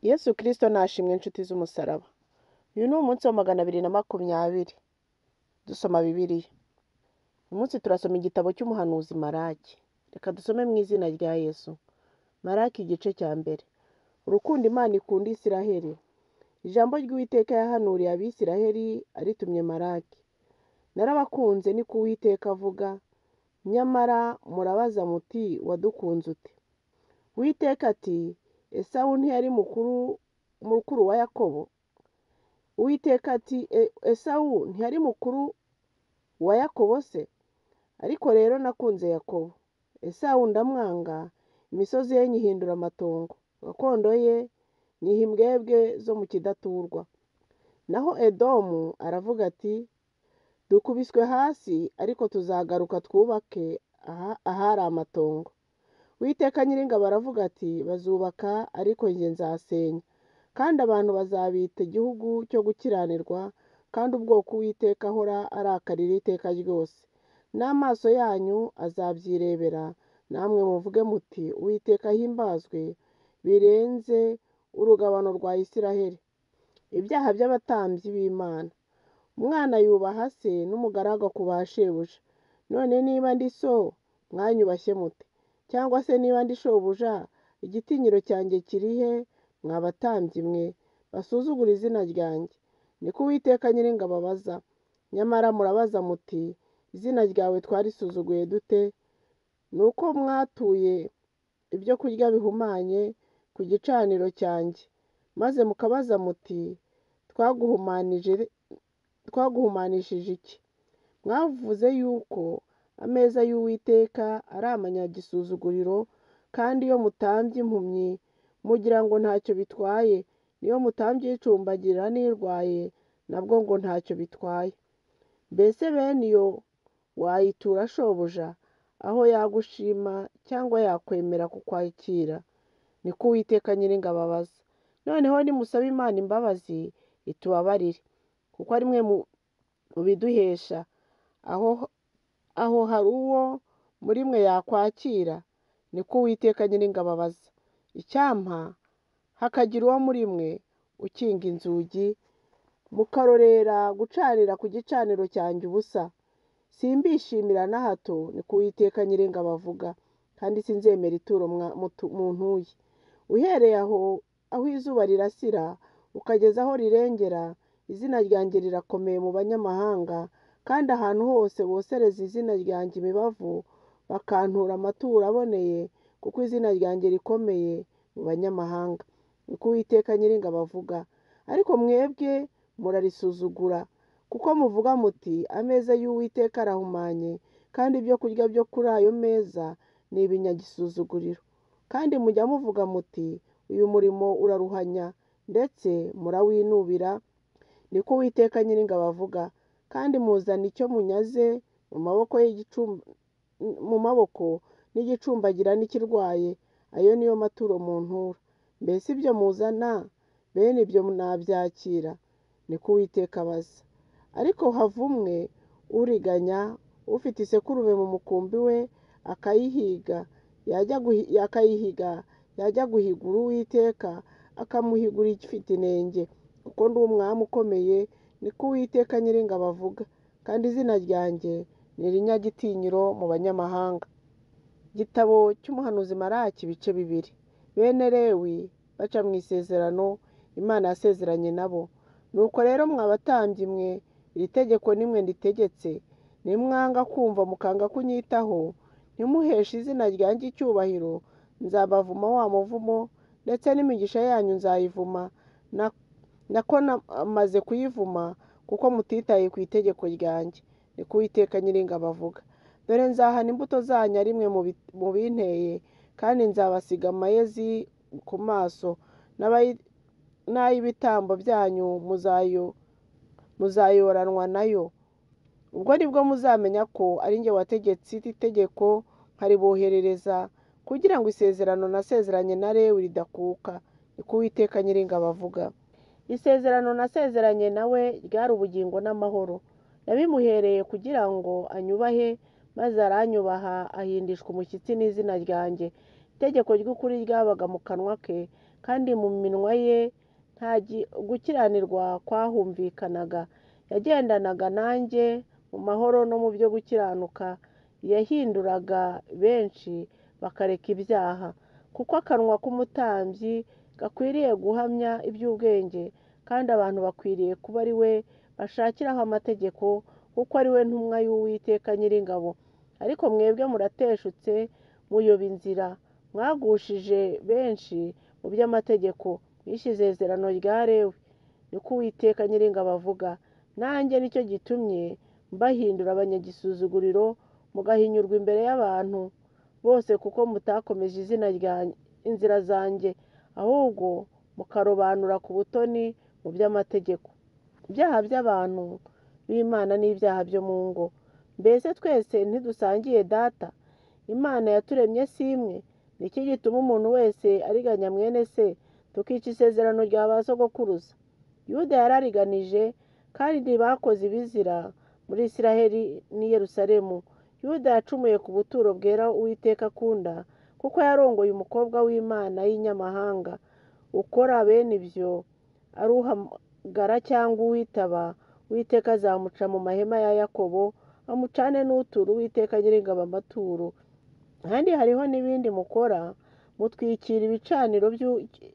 Yesu Kristo nashimwe inshuti z'umusaraba. Uyu ni umunsi wa 220 dusoma Bibiliya. Uyu munsi turasoma igitabo cy'umuhanuzi Malaki. Reka dusome mu izina rya Yesu. Malaki igice cya mbere. Urukundo Imana ikunda Isiraheli. Ijambo ry'Uwiteka yahanuriye Abisiraheli aritumye Malaki. Narabakunze niko Uwiteka avuga, nyamara murabaza muti wadukunze ute? Uwiteka ati Esawu ntiyari mukuru wa Yakobo? Uwiteka ati Esawu ntiyari mukuru wa Yakobo se? Ariko rero nakunze Yakobo, Esawu ndamwanga, imisozi ye nyihindura amatongo, gakondo ye nyiha imbwebwe zo mu kidaturwa. Naho Edomu aravuga ati dukubiswe hasi, ariko tuzagaruka twubake ahari amatongo. Uwiteka Nyiringabo aravuga ati bazubaka ariko njye nzasenya, kandi abantu bazabita igihugu cyo gukiranirwa, kandi ubwoko Uwiteka ahora arakarira iteka ryose. N'amaso yanyu azabyirebera, namwe muvuge muti Uwiteka ahimbazwe birenze urugabano rwa Isiraheli. Ibyaha by'abatambyi b'Imana. Umwana yubaha se n'umugaragu akubaha shebuja. None niba ndi so, mwanyubashye mute? Cyangwa se niba ndi shobuja, igitinyiro cyanjye kiri he, mwa batambyi mwe basuzugura izina ryanjye? Niko Uwiteka Nyiringabo abaza. Nyamara murabaza muti izina ryawe twarisuzuguye dute? Ni uko mwatuye ibyo kurya bihumanye ku gicaniro cyanjye, maze mukabaza muti twaguhumanishije iki? Mwavuze yuko ameza y'Uwiteka ari amanyagisuzuguriro, kandi iyo mutambye impumyi mugira ngo ntacyo bitwaye, niyo mutambye icumbagira n'irwaye nabwo ngo ntacyo bitwaye. Mbese bene iyo wayitura shobuja, aho yagushima cyangwa yakwemera kukwakira? Niko Uwiteka Nyiringabo abaza. Noneho nimusabe Imana imbabazi itubabarire, kuko ari mwe mubiduhesha. Aho hari uwo muri mwe yakwakira? Niko Uwiteka Nyiringabo abaza. Icyampa hakagira uwo muri mwe ukinga inzugi, mukarorera gucanira ku gicaniro cyanjye ubusa. Simbishimira na hato, niko Uwiteka Nyiringabo avuga, kandi sinzemera ituro muntuye. Uhereye aho izuba rirasira ukageza aho rirengera, izina ryanjye rirakomeye mu banyamahanga, kandi ahantu hose bosereza izina ryanjye imibavu, bakantura amaturo aboneye, kuko izina ryanjye rikomeye mu banyamahanga. Niko Uwiteka Nyiringabo avuga. Ariko mwebwe murarisuzugura, kuko muvuga muti ameza y'Uwiteka arahumanye, kandi ibyo kurya byo kuri ayo meza ni ibinyagisuzuguriro. Kandi mujya muvuga muti uyu murimo uraruhanya, ndetse murawinubira. Niko Uwiteka Nyiringabo avuga. Kandi muzana icyo munyaze mu maboko n'igicumbagira n'ikirwaye, ayo niyo maturo muntura. Mbese ibyo muzana bene ibyo nabyakira? Niko Uwiteka abaza. Ariko havumwe uriganya, ufite isekurume mu mukumbi we, akayihiga, yajya guhigura Uwiteka, akamuhigura ifite inenge. Kuko ndi umwami ukomeye, niko Uwiteka Nyiringabo avuga, kandi izina ryanjye ni irinyagitinyiro mu banyamahanga. Igitabo cy'umuhanuzi Malaki ibice 2. Bene Lewi baca mu isezerano Imana yasezeranye nabo. Nuko rero mwa batambyi mwe, iri tegeko nimwe nditegetse, nimwanga kumva mukanga kunyitaho, ntimuheshe izina ryanjye icyubahiro, nzabavuma wa muvumo, ndetse n'imigisha yanyu nzayivuma, nako namaze kuyivuma, kuko mutitaye ku itegeko ryanjye. Niko Uwiteka Nyiringabo avuga. Dore nzahana imbuto zanyu ari mwe mubinteye, kandi nzabasiga amayezi ku maso, n'ay'ibitambo byanyu muzayoranwa nayo. Ubwo nibwo muzamenya ko ari njye wategetse iri tegeko nkariboherereza, kugira ngo isezerano nasezeranye na Lewi ridakuka. Niko Uwiteka Nyiringabo avuga. Isezerano nasezeranye nawe ryari ubugingo n'amahoro. Nabimuhereye kugira ngo anyubahe, maze aranyubaha ahindishwa umushyitsi n'izina ryanjye. Itegeko ry'ukuri ryabaga mu kanwa ke, kandi mu minwa ye nta gukiranirwa kwahumvikanaga. Yagendanaga nanjye mu mahoro no mu byo gukiranuka, yahinduraga benshi bakareka ibyaha. Kuko akanwa k'umutambyi gakwiriye guhamya iby'ubwenge, kandi abantu bakwiriye kuba ari we bashakiraho amategeko, kuko ari we ntumwa y'Uwiteka Nyiringabo. Ariko mwebwe murateshutse, muyoba inzira, mwagushije benshi mu by'amategeko, mwishe isezerano rya Lewi. Niko Uwiteka Nyiringabo avuga. Nanjye nicyo gitumye mbahindura abanyagisuzuguriro, mugahinyurwa imbere y'abantu bose, kuko mutakomeje izina rya inzira zanjye, ahubwo mukarobanura ku butoni mu by'amategeko. Ibyaha by'abantu b'Imana n'ibyaha byo mu ngo. Mbese twese ntidusangiye data? Imana yaturemye si imwe? Ni iki gituma umuntu wese ariganya mwene se, tukica isezerano rya ba sogokuruza? Yuda yarariganije, kandi bakoze ibizira muri Isiraheli n'i Yerusalemu. Yuda yacumuye ku buturo bwera Uwiteka akunda, kuko yarongoye umukobwa w'Imana y'inyamahanga. Ukora bene ibyo, aruhamagara cyangwa uwitaba, Uwiteka azamuca mu mahema ya Yakobo, amucane n'utura Uwiteka Nyiringabo amaturo. Kandi hariho n'ibindi mukora, mutwikira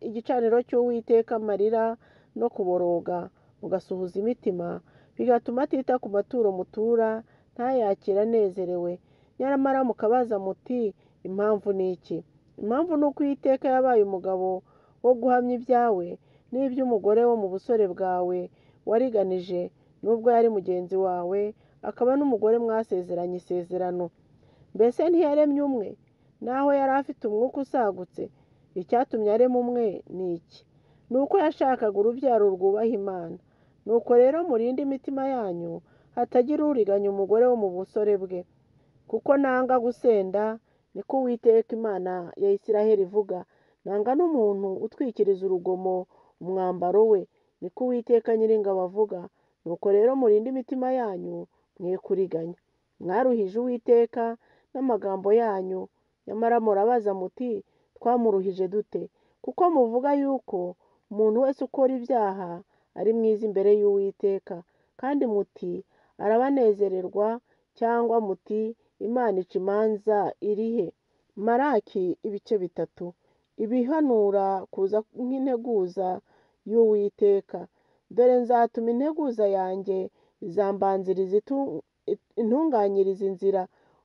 igicaniro cy'Uwiteka amarira no kuboroga, mugasuhuza imitima, bigatuma atita ku maturo mutura, ntayakire anezerewe. Nyamara mukabaza muti impamvu ni iki? Impamvu ni uko Uwiteka yabaye umugabo wo guhamya ibyawe n'iby'umugore wo mu busore bwawe wariganije, nubwo yari mugenzi wawe, akaba n'umugore mwasezeranye isezerano. Mbese ntiyaremye umwe, naho yari afite umwuka usagutse? Icyatumye arema umwe ni iki? Ni uko yashakaga urubyaro rwubaha Imana. Nuko rero murinde imitima yanyu, hatagira uriganya umugore wo mu busore bwe. Kuko nanga gusenda, niko Uwiteka Imana ya Isiraheli ivuga. Nanga n'umuntu utwikiriza urugomo umwambaro we, niko Uwiteka Nyiringabo avuga. Nuko rero murinde imitima yanyu, mwe kuriganya. Mwaruhije Uwiteka n'amagambo yanyu, nyamara murabaza muti twamuruhije dute? Kuko muvuga yuko umuntu wese ukora ibyaha ari mwiza imbere y'Uwiteka, kandi muti arabanezererwa, cyangwa muti Imana ica imanza irihe? Malaki ibice 3. Ibihanura kuza nk'integuza y'Uwiteka. Dore nzatuma integuza yanjye izambanziriza intunganyiriza inzira.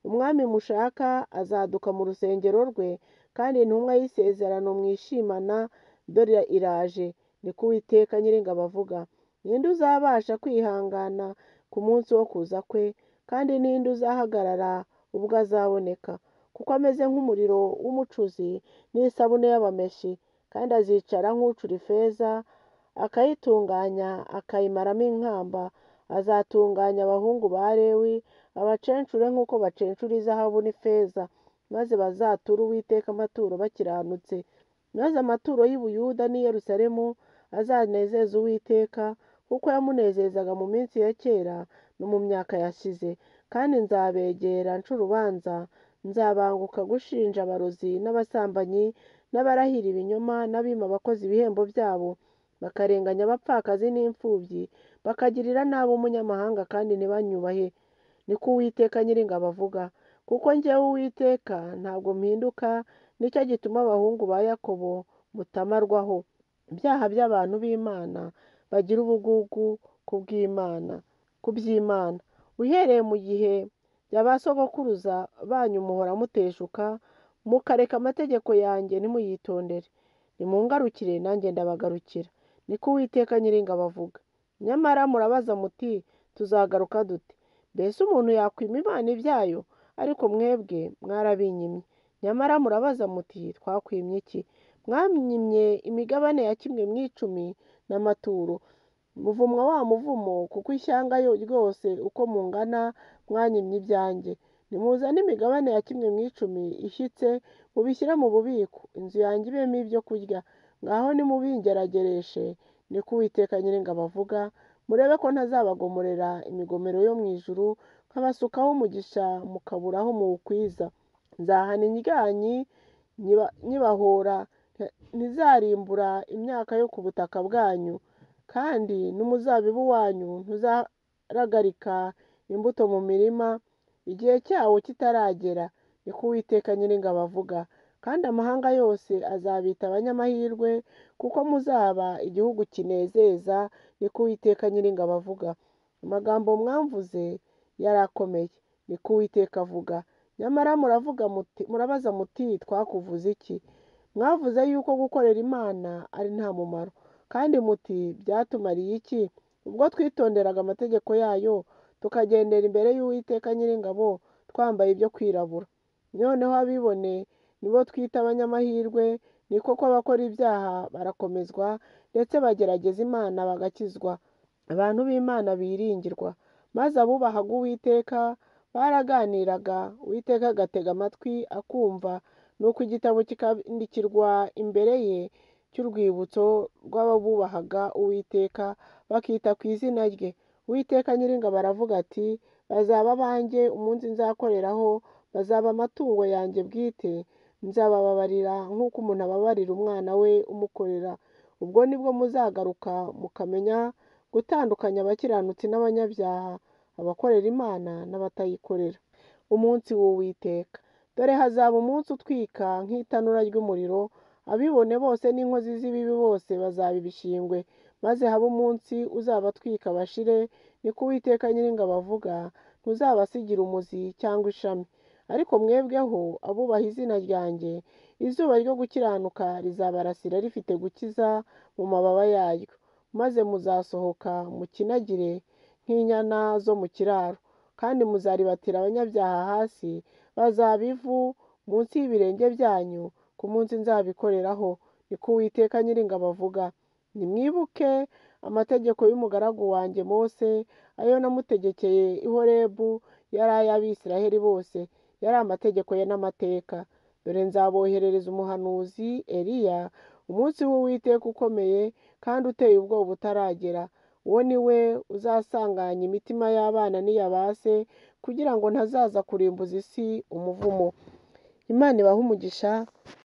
Umwami mushaka azaduka mu rusengero rwe, kandi intumwa y'isezerano mwishimana dore iraje, niko Uwiteka Nyiringabo avuga. Ninde uzabasha kwihangana ku munsi wo kuza kwe? Kandi ninde uzahagarara ubwo azaboneka? Kuko ameze nk'umuriro w'umucuzi n'isabune y'abameshi, kandi azicara nk'ucura ifeza, akayitunganya akayimaramo inkamba. Azatunganya abahungu ba Lewi, abacencure nk'uko bacencura izahabu n'ifeza, maze bazature Uwiteka amaturo bakiranutse. Maze amaturo y'i Buyuda n'i Yerusalemu azanezeze Uwiteka, kuko yamunezezaga mu minsi ya kera no mu myaka yashize. Kandi nzabegera nce urubanza, nzabanguka gushinja abarozi n'abasambanyi n'abarahira ibinyoma n'abima abakozi ibihembo byabo, bakarenganya abapfakazi n'imfubyi, bakagirira nabi umunyamahanga kandi ntibanyubahe. Niko Uwiteka Nyiringabo avuga. Kuko njyewe Uwiteka ntabwo mpinduka, nicyo gituma abahungu ba Yakobo mutamarwaho. Ibyaha by'abantu b'Imana bagira ubugugu ku by'Imana. Uhereye mu gihe bya ba sogokuruza banyu muhora muteshuka, mukareka amategeko yanjye ntimuyitondere. Nimungarukire nanjye ndabagarukira, niko Uwiteka Nyiringabo avuga. Nyamara murabaza muti tuzagaruka dute? Mbese umuntu yakwima Imana ibyayo? Ariko mwebwe mwarabinyimye. Nyamara murabaza muti twakwimye iki? Mwanyimye imigabane ya kimwe mu icumi n'amaturo. Muvumwa wa muvumo, kuko ishyanga ryose uko mungana mwanyimye ibyanjye. Nimuzane imigabane ya kimwe mu icumi ishyitse, mubishyire mu bubiko, inzu yanjye ibemo ibyo kurya. Ngaho nimubingeragereshe, niko Uwiteka Nyiringabo avuga, murebe ko ntazabagomorera imigomero yo mu ijuru, nkabasukaho umugisha mukabura aho muwukwiza. Nzahana indyanyi nyibahora Ntizarimbura imyaka yo ku butaka bwanyu, kandi n'umuzabibu wanyu ntuzaragarika imbuto mu mirima igihe cyawo kitaragera, niko Uwiteka Nyiringabo avuga. Kandi amahanga yose azabita abanyamahirwe, kuko muzaba igihugu kinezeza, niko Uwiteka Nyiringabo avuga. Amagambo mwamvuze yarakomeye, niko Uwiteka avuga. Nyamara muravuga muti, murabaza muti twakuvuze iki? Mwavuze yuko gukorera Imana ari nta mumaro, kandi muti byatumariye iki, ubwo twitonderaga amategeko yayo, tukagendera imbere y'Uwiteka Nyiringabo twambaye ibyo kwirabura. Noneho abibone nibo twita abanyamahirwe, ni koko abakora ibyaha barakomezwa, ndetse bagerageza Imana bagakizwa. Abantu b'Imana biringirwa. Maze abubahaga Uwiteka baraganiraga, Uwiteka agatega amatwi akumva, nuko igitabo kikandikirwa imbere ye cy'urwibutso rw'abubahaga Uwiteka, bakita ku izina rye. Uwiteka Nyiringabo aravuga ati, bazaba abanjye umunsi nzakoreraho, bazaba amatungo yanjye bwite, nzabababarira nk'uko umuntu ababarira umwana we umukorera. Ubwo nibwo muzagaruka mukamenya gutandukanya abakiranutsi n'abanyabyaha, abakorera Imana n'abatayikorera. Umunsi w'Uwiteka. Dore hazaba umunsi utwika nk'itanura ry'umuriro, abibone bose n'inkozi z'ibibi bose bazaba ibishingwe, maze habe umunsi uzabatwika bashire, niko Uwiteka Nyiringabo avuga, ntuzabasigira umuzi cyangwa ishami. Ariko mwebweho abubaha izina ryanjye, izuba ryo gukiranuka rizabarasira rifite gukiza mu mababa yaryo, maze muzasohoka mukinagire nk'inyana zo mu kiraro, kandi muzaribatira abanyabyaha hasi, bazaba ivu munsi y'ibirenge byanyu ku munsi nzabikoreraho, niko Uwiteka Nyiringabo avuga. Nimwibuke amategeko y'umugaragu wanjye Mose, ayo namutegekeye i Horebu, yari ay'Abisiraheli bose, yari amategeko ye n'amateka. Dore nzaboherereza umuhanuzi Eliya, umunsi w'Uwiteka ukomeye kandi uteye ubwoba utaragera. Uwo ni we uzasanganya imitima y'abana n'iya ba se, kugira ngo ntazaza kurimbuza isi umuvumo. Imana ibahe umugisha.